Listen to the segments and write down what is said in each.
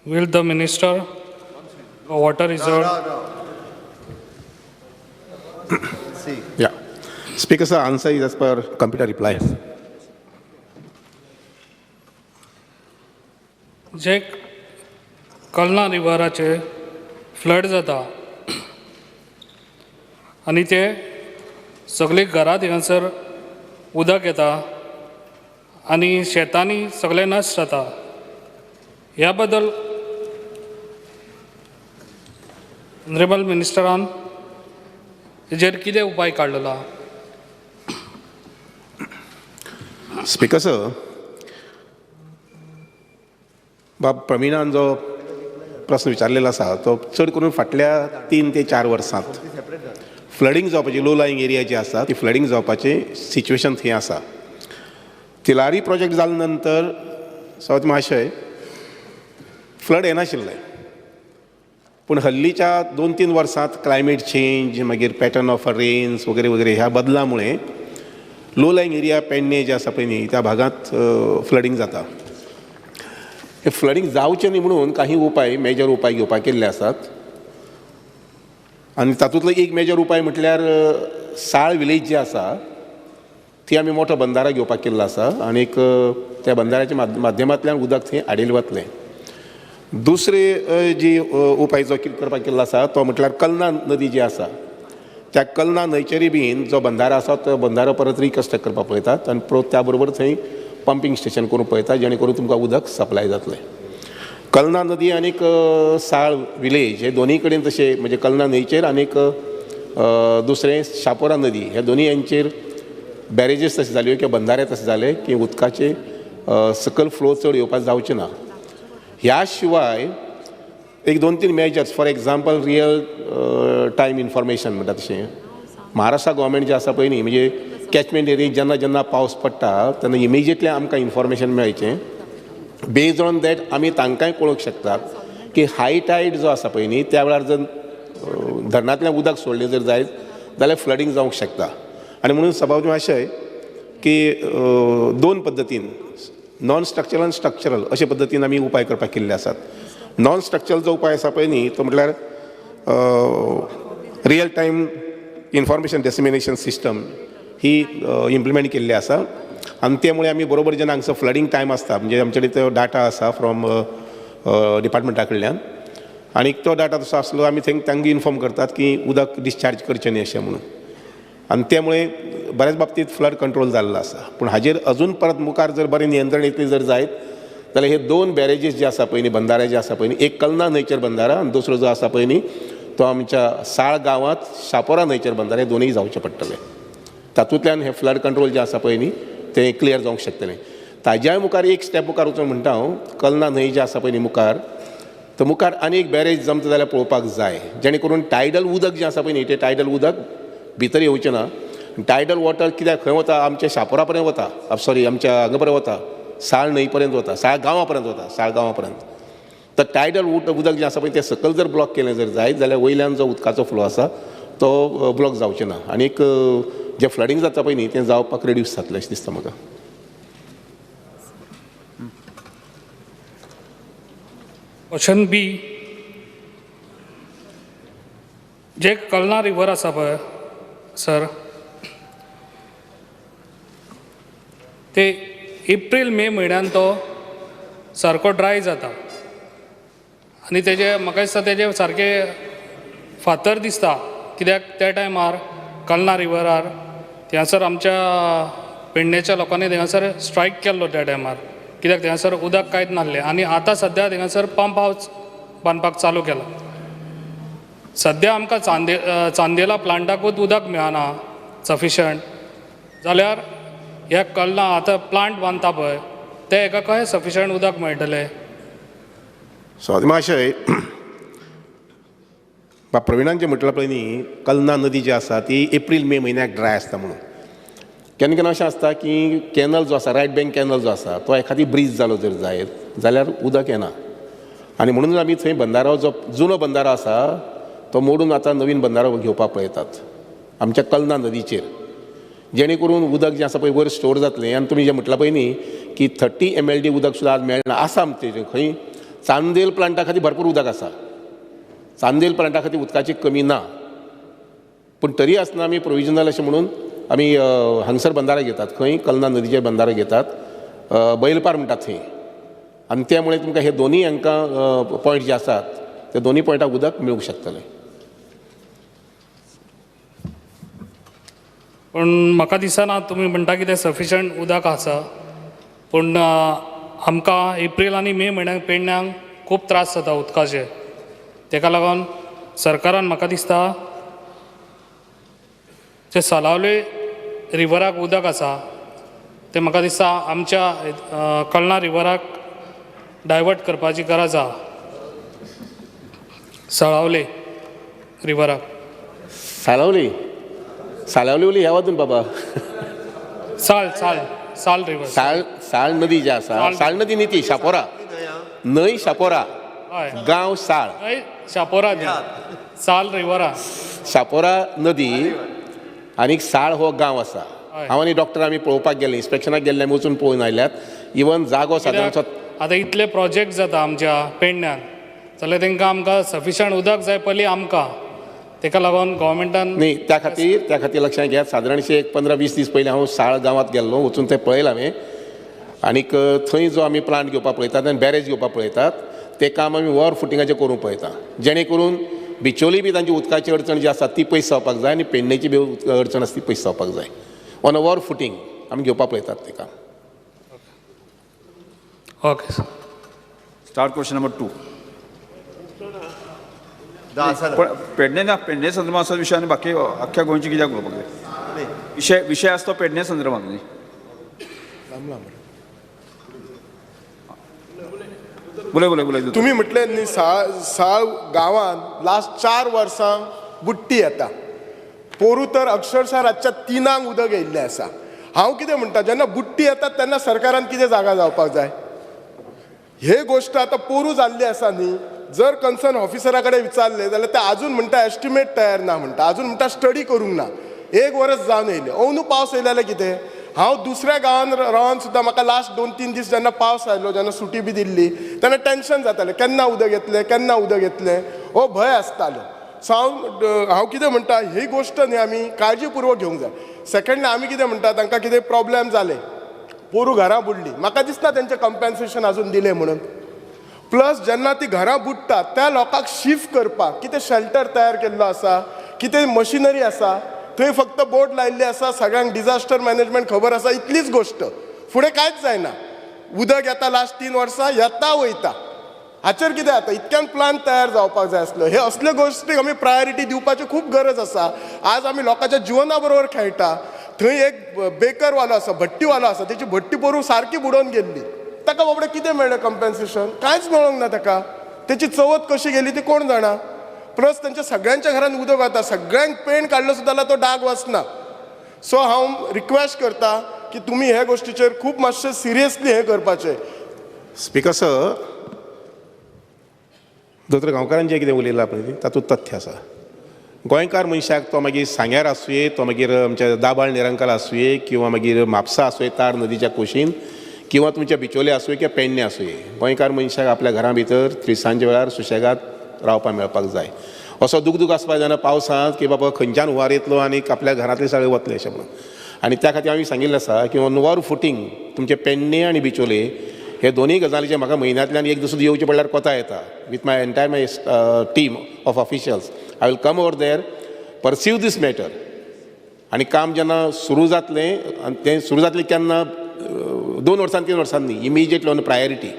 Will the minister water reserve? See. Yeah. Speaker sir, answer is as per computer reply. J Kalna रिवराचे flood जाता आनी ते सगळे घरांत हांगासर उदक येता आनी शेतांनी सगळें नश्ट जाता. ह्या बद्दल ऑनरेबल मिनिस्टरान हेजेर कितें उपाय काडलेलो? स्पीकर सर, बाब प्रवीणान जो प्रस्न विचारलेलो आसा तो चड करून फाटल्या 3 ते 4 वर्सांत फ्लडींग जावपाची, लो लायिंग एरिया जी आसा ती फ्लडींग जावपाची सिच्युएशन थंय आसा. तिलारी प्रोजेक्ट जाल्या नंतर सवत महाशय फ्लड येनाशिल्लें, पूण हल्लीच्या 2-3 वर्सांत क्लायमेट चेंज, मागीर पॅटर्न ऑफ रेन्स वगैरे वगैरे ह्या बदला मुळे लो लायिंग एरिया पेडणे जे आसा पळय न्ही त्या भागांत फ्लडींग जाता. हे फ्लडींग जावचें न्ही म्हणून काही उपाय, मेजर उपाय घेवपाक केल्ले आसात आनी तातूंतलो एक मेजर उपाय म्हटल्यार साळ विलेज जी आसा ती आमी मोठो बंदारा घेवपाक केल्लो आसा आनीक त्या बंदाराच्या माध्यमांतल्यान उदक थंय आडयलें वतलें. दुसरे जी उपाय जो करपाक केल्लो आसा तो म्हटल्यार कलना नदी जी आसा त्या कलना न्हंयचेरूय बीन जो बंदारा आसा तो बंदारो परत रिकन्स्ट्रक्ट करपाक पळयतात आनी परत त्या बरोबर थंय पंपींग स्टेशन करूंक पळयता जेणे करून तुमकां उदक सप्लाय जातलें. कलना नदी आनीक साळ विलेज हे दोनूय कडेन तशें म्हणजे कलना न्हंयचेर आनीक दुसरें शापोरा नदी ह्या दोनूय यांचेर बॅरेजीस तशें जाल्यो किंवा बंदारे तशें जाले की उदकाचे सकयल फ्लो चड येवपाक जावचें ना. ह्या शिवाय एक 2-3 measures, for example real time information म्हणटा तशें महाराष्ट्र गव्हर्मेंट जें आसा पळय न्ही म्हणजे कॅचमेंट एरिया जेन्ना जेन्ना पावस पडटा तेन्ना इमिजिएटली आमकां इन्फॉर्मेशन मेळचें. बेज्ड ऑन that आमी तांकांय कळोवंक शकतात की हाय टायड जो आसा पळय न्ही त्या वेळार जर धरणांतल्यान उदक सोडलें जर जायत जाल्यार फ्लडींग जावंक शकता. आनी म्हणून सभापती महाशय की 2 पद्दतीन, नॉन स्ट्रक्चरल आनी स्ट्रक्चरल अशे पद्दतीन आमी उपाय करपाक केल्ले आसात. नॉन स्ट्रक्चरल जो उपाय आसा पळय न्ही तो म्हटल्यार real time information dissemination system ही इम्प्लिमेंट केल्ली आसा आनी त्यामुळे आमी बरोबर जेन्ना हांगसर फ्लडींग टायम आसता म्हणजे आमचे कडेन तो डाटा आसा फ्रॉम डिपार्टमेंटा कडल्यान आनी तो डाटा तसो आसलो आमी थंय तांकां इन्फॉर्म करतात की उदक डिस्चार्ज करचें न्ही अशें म्हणून आनी त्यामुळे बऱ्याच बाबतींत फ्लड कंट्रोल जाल्लो आसा. पूण हाजेर अजून परत मुखार जर बरें नियंत्रण येतलें जर जायत जाल्यार हे 2 बॅरेजीस जे आसा पळय न्ही बंदारे जे आसा पळय न्ही, एक कलना न्हंयचेर बंदारा आनी दुसरो जो आसा पळय न्ही तो आमच्या साळ गांवांत शापोरा न्हंयचेर बंदारे, दोनूय जावचे पडटले. तातूंतल्यान हे फ्लड कंट्रोल जें आसा पळय न्ही तें क्लियर जावंक शकतलें. ताज्याय मुखार एक स्टेप मुखार वचून म्हणटा हांव, कलना न्हंय जे आसा पळय न्ही मुखार तर मुखार आनी एक बॅरेज जमता जाल्यार पळोवपाक जाय जेणे करून टायडल उदक जें आसा पळय न्ही तें टायडल उदक भितर येवचें ना. टायडल वॉटर कित्याक खंय वता, आमच्या शापोरा पर्यंत वता, सॉरी आमच्या हांगा पर्यंत वता, साळ न्हंय पर्यंत वता, साळ गांवा पर्यंत वता, साळ गांवा पर्यंत. तर टायडल उदक जें आसा पळय तें सकयल जर ब्लॉक केलें जर जायत जाल्यार वयल्यान जो उदकाचो फ्लो आसा तो ब्लॉक जावचें ना आनीक जें फ्लडींग जाता पळय न्ही तें जावपाक रेड्यूस जातलें अशें दिसता म्हाका. क्वेश्चन बी, जे कलना रिवर आसा पळय सर ते एप्रील मे म्हयन्यान तो सारको ड्राय जाता आनी तेजे म्हाका दिसता तेजे सारके फातर दिसता कित्याक त्या टायमार कलना रिवरार थंयसर आमच्या पेडणेच्या लोकांनी थंयसर स्ट्रायक केल्लो त्या टायमार कित्याक थंयसर उदक कांयच नासलें आनी आतां सद्या थंयसर पंप हावज बांदपाक चालू केला. सद्या आमकां चांदेला प्लांटाकूच उदक मेळना सफिशंट जाल्यार ह्या कलना आतां प्लांट बांदता पळय ते हेका कशें सफिशंट उदक मेळटलें? सो मातशें प्रवीणान जें म्हटलां पळय न्ही कलना नदी जी आसा ती एप्रील मे म्हयन्याक ड्राय आसता म्हणून. केन्ना केन्ना अशें आसता की कॅनल जो आसा, रायट बँक कॅनल जो आसा तो एखादी ब्रीज जालो जर जायत जाल्यार उदक येना आनी म्हणून आमी थंय बंदारो जो जुनो बंदारो आसा तो मोडून आतां नवीन बंदारो घेवपाक पळयतात आमच्या कलना नदीचेर, जेणे करून उदक जें आसा पळय वयर स्टोर जातलें. आनी तुमी जें म्हटलां पळय न्ही की 30 MLD उदक सुद्दां आज मेळना आसा आमचें खंय चांदेल प्लांटा खातीर भरपूर उदक आसा, चांदेल प्लांटा खातीर उदकाची कमी ना, पूण तरी आसतना आमी प्रोविजनल अशें म्हणून आमी हांगसर बंदारे घेतात, खंय कलना नदीचेर बंदारे घेतात, बैलपार म्हणटात थंय, आनी त्यामुळे तुमकां हे दोनूय हांकां पॉयंट जे आसात ते दोनूय पॉयंटाक उदक मेळूंक शकतलें. पूण म्हाका दिसना तुमी म्हणटा कितें सफिशंट उदक आसा, पूण आमकां एप्रील आनी मे म्हयन्याक पेडण्यांक खूब त्रास जाता उदकाचे. तेका लागून सरकारान म्हाका दिसता जे सालावले रिवराक उदक आसा तें म्हाका दिसता आमच्या कलना रिवराक डायवर्ट करपाची गरज आसा. साळावले रिवराक. सालावली सालावली उली ह्या वाजून बाबा साल साल साल रिवर साळ साळ नदी जी आसा, साळ नदी न्ही ती शापोरा न्हंय, शापोरा गांव साळ, शापोरा साल रिवरा, शापोरा नदी आनी साळ हो गांव आसा. हांव आनी डॉक्टर आमी पळोवपाक गेले, इन्स्पेक्शनाक गेल्ले, आमी वचून पळोवन आयल्यात. इवन जागो सादारणचो आतां इतले प्रोजेक्ट जाता आमच्या पेडण्यान जाल्यार तांकां आमकां सफिशंट उदक जाय पयलीं आमकां, ताका लागून गव्हर्मेंटान न्ही त्या खातीर लक्षांत घेयात. सादारणशे एक 15-20 दीस पयलीं हांव साळ गांवांत गेल्लो, वचून तें पळयलां हांवें, आनीक थंय जो आमी प्लांट घेवपाक पळयतात आनी बॅरेज घेवपाक पळयतात तें काम आमी वर फुटिंगाचें करूंक पळयता, जेणे करून बिचोली बी तांची उदकाची अडचण जी आसा ती पयस जावपाक जाय आनी पेडणेची बी अडचण आसा ती पयस जावपाक जाय. ऑन अ वर फुटींग आमी घेवपाक पळयतात तें काम. Okay sir. Start question number 2. Pedne ना पेडणे संदर्भात असो विशय आनी बाकी अख्ख्या गोंयची कित्याक उलोवपाक जाय? विशय विशय आसा तो पेडणे संदर्भात न्ही. बोले बोले बोले. तुमी म्हटलें न्ही साळ साळ गांवांत लास्ट 4 वर्सां बुडटी येता, पोरू तर अक्षरशः रातच्या 3 उदक येयल्लें आसा. हांव कितें म्हणटा, जेन्ना बुडटी येता तेन्ना सरकारान कितें जागा जावपाक जाय. हे गोश्ट आतां पोरू जाल्ली आसा न्ही, जर कन्सर्न ऑफिसरा कडेन विचारलें जाल्यार ते आजून म्हणटा एस्टिमेट तयार ना म्हणटा, आजून म्हणटा स्टडी करूंक ना. 1 वर्स जावन येयलें, अंदू पावस येयले जाल्यार कितें? हांव दुसऱ्या गांवांत रावन सुद्दां म्हाका लास्ट 2-3 दीस जेन्ना पावस आयलो, जेन्ना सुटी बी दिल्ली तेन्ना टेंशन जातालें, केन्ना उदक येतलें केन्ना उदक येतलें, हो भंय आसतालो. सो हांव कितें म्हणटा, ही गोश्ट न्ही आमी काळजीपुर्वक घेवंक जाय. सेकंडली आमी कितें म्हणटा, तांकां कितें प्रॉब्लेम जाले, पोरू घरां बुडली, म्हाका दिसना तेंचें कंपेन्सेशन आजून दिलें म्हणून. प्लस जेन्ना ती घरां बुडटात त्या लोकांक शिफ्ट करपाक कितें शेल्टर तयार केल्लो आसा, कितें मशिनरी आसा, थंय फक्त बोर्ड लायिल्ले आसा, सगळ्यांक डिजास्टर मॅनेजमेंट खबर आसा, इतलीच गोश्ट, फुडें कांयच जायना. उदक येता लास्ट 3 वर्सां येता वयता, हाचेर कितें जाता? इतक्यान प्लान तयार जावपाक जाय आसलो. हे असले गोश्टीक आमी प्रायोरिटी दिवपाची खूब गरज आसा. आज आमी लोकांच्या जिवना बरोबर खेळटा. थंय एक बेकरवालो आसा, भट्टीवालो आसा, तेची भट्टी पोरूं सारकी बुडोवन गेल्ली, ताका बाबडे कितें मेळ्ळें कंपेन्सेशन? कांयच मेळोंक ना ताका. तेची चवथ कशी गेली ती कोण जाणा. प्लस तेंच्या सगळ्यांच्या घरान उदक वता, सगळ्यांक पेंट काडलो सुद्दां जाल्यार तो डाग वचना. सो हांव रिक्वेस्ट करता की तुमी हे गोश्टीचेर खूब मातशें सिरियसली हें करपाचें. स्पिकर सर, दोतोर गांवकारान जें कितें उलयलां पळय तातूंत तथ्य आसा. गोंयकार मनशाक तो मागीर सांग्यार आसुये, तो मागीर आमच्या दाबाळ निरंकाल आसुये, किंवा मागीर म्हापसा आसुये तार नदीच्या कुशीन, किंवा तुमच्या बिचोले आसुये किंवा पेडणे आसुये, गोंयकार मनशाक आपल्या घरा भितर त्रिसांच्या वेळार सुशेगाद रावपाक मेळपाक जाय. असो दुगदूग आसपाक जायना पावसांत की बाबा खंयच्यान हुंवार येतलो आनी आपल्या घरांतले सगळे वतले अशें म्हणून. आनी त्या खातीर हांवें सांगिल्लें आसा की ऑन वर फुटींग तुमचे पेडणे आनी बिचोले हे दोनूय गजालीचे म्हाका म्हयन्यांतल्यान एक दीस येवचें पडल्यार कोता येता. With my entire my team of officials I will come over there, pursue this matter. आनी काम जेन्ना सुरू जातलें, आनी तें सुरू जातलें केन्ना, 2 वर्सां 3 वर्सांनी, immediately on priority,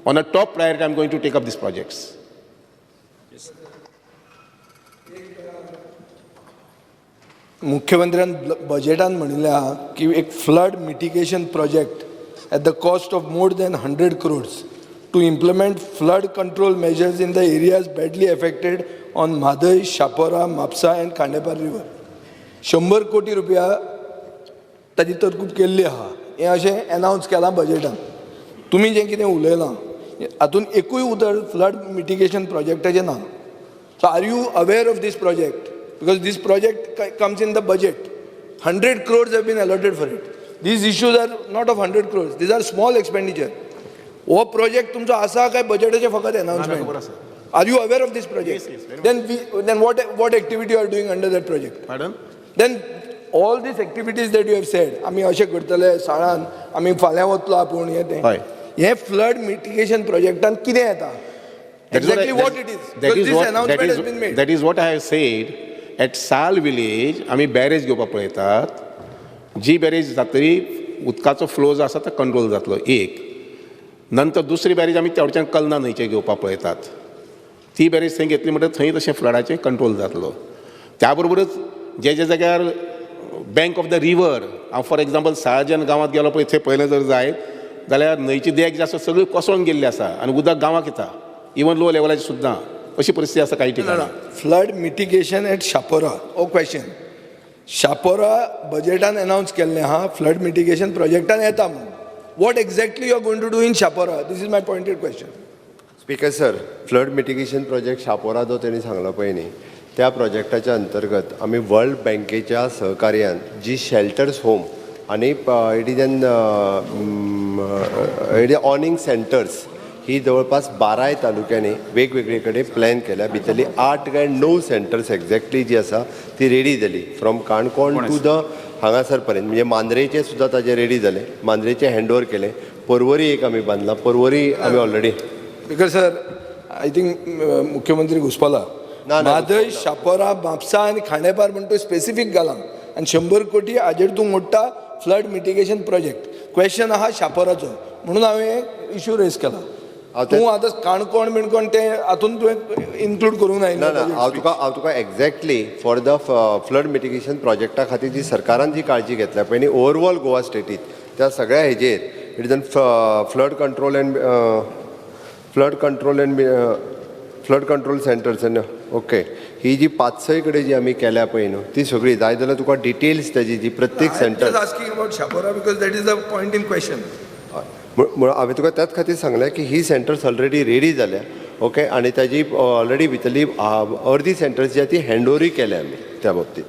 on a top priority I am going to take up this projects. मुख्यमंत्र्यान बजेटान म्हणिल्लें आहा की एक flood mitigation project at the cost of more than 100 crores to implement flood control measures in the areas badly affected on Mhadei, Chapora, Mapusa and Khandepar river. 100 कोटी रुपया ताजी तरतूद केल्ली आहा, हें अशें एनावन्स केलां बजेटान. तुमी जें कितें उलयलां हातूंत एकूय उतर फ्लड मिटिगेशन प्रोजेक्टाचें ना. So are you aware of this project? Because this project comes in the budget. 100 crores have been allotted for it. These issues are not of 100 crores. These are small expenditure. हो project तुमचो आसा काय बजेटाचे फकत खबर announcement? Are you aware of this project? Yes, very Then we then what activity you are doing under that project? Pardon? Then all these activities that you have said, आमी अशें करतले साळान, आमी फाल्यां वतलो आपूण हें तें, हय. हें फ्लड मिटिगेशन प्रोजेक्टान कितें येता? That is what I- Exactly what it is? That is this what, that announcement is, has been made. That is what I have said. At Sal village, आमी बॅरेज घेवपाक पळयतात. जी बॅरेज जातली, उदकाचो flow जो आसा तो कंट्रोल जातलो एक. नंतर दुसरी बॅरेज आमी तेवटेच्यान कलना न्हंयचेर घेवपाक पळयतात. ती बॅरेज थंय घेतली म्हणटकच थंय तशें फ्लडाचें कंट्रोल जातलो. त्या बरोबरच जे जे जाग्यार बँक ऑफ the river, हांव फॉर एग्जाम्पल साळजन गांवांत गेलो पळय, थंय पळयलें जर जायत जाल्यार न्हंयची देग जी आसा सगळी कोसळून गेल्ली आसा आनी उदक गांवाक येता, इवन लो लेवलाचेर सुद्दां अशी परिस्थिती आसा काही ठिकाणी. फ्लड मिटिगेशन एट शापोरा हो क्वेश्चन. शापोरा बजेटान अनाउन्स केल्लें आहा, फ्लड मिटिगेशन प्रोजेक्टान येता म्हणून. What exactly you are going to do in Chapora? This is my pointed question. Speaker sir, flood mitigation project Chapora जो तेणी सांगला पळय न्ही, त्या प्रोजेक्टाच्या अंतर्गत आमी वर्ल्ड बँकेच्या सहकार्यान जी शेल्टर्स होम आनी it is awning centres ही जवळपास बाराय तालुक्यांनी वेगवेगळे कडेन प्लॅन केल्या. भितरली 8 काय 9 सेंटर्स एक्झॅक्टली जी आसा ती रेडी जाली, फ्रॉम काणकोण टू the हांगासर पर्यंत. म्हणजे मांद्रेचे सुद्दां ताजे रेडी जाले, मांद्रेचे हँड ओवर केले. पर्वरी एक आमी बांदला, पर्वरी आमी already. Because sir, I think मुख्यमंत्री घुसपला. ना, ना, म्हादय, शापोरा, म्हापसा आनी खांडेपार म्हण तूं स्पेसिफीक घाला आनी 100 कोटी हाजेर तूं मोडटा फ्लड मिटिगेशन प्रोजेक्ट. क्वेश्चन आहा शापोराचो, म्हणून हांवें इशू रेज केला. हांव ते- तूं आतां काणकोण बिणकोण तें हातून तुवें इन्क्लूड करूंक ना ना, नाय. हांव तुका exactly for the flood mitigation प्रोजेक्टा खातीर जी सरकारान जी काळजी घेतल्या पळय न्ही, ओवरऑल गोवा स्टेटीत त्या सगळ्या हेजेर it is an flood control centres and okay, ही जी पांच सय कडेन जी आमी केल्या पळय न्हू, ती सगळी जाय जाल्यार तुका डिटेल्स तेजी जी प्रत्येक centre. Asking about Chapora because that is the point in question. म्हणून हांवें तुका त्याच खातीर सांगलें की ही सेंटर्स ऑलरेडी रेडी जाल्या, ओके, आनी ताजी ऑलरेडी भितरली अर्दी सेंटर्स जी आहा ती हँड ओवरूय केल्या आमी त्या बाबतीत.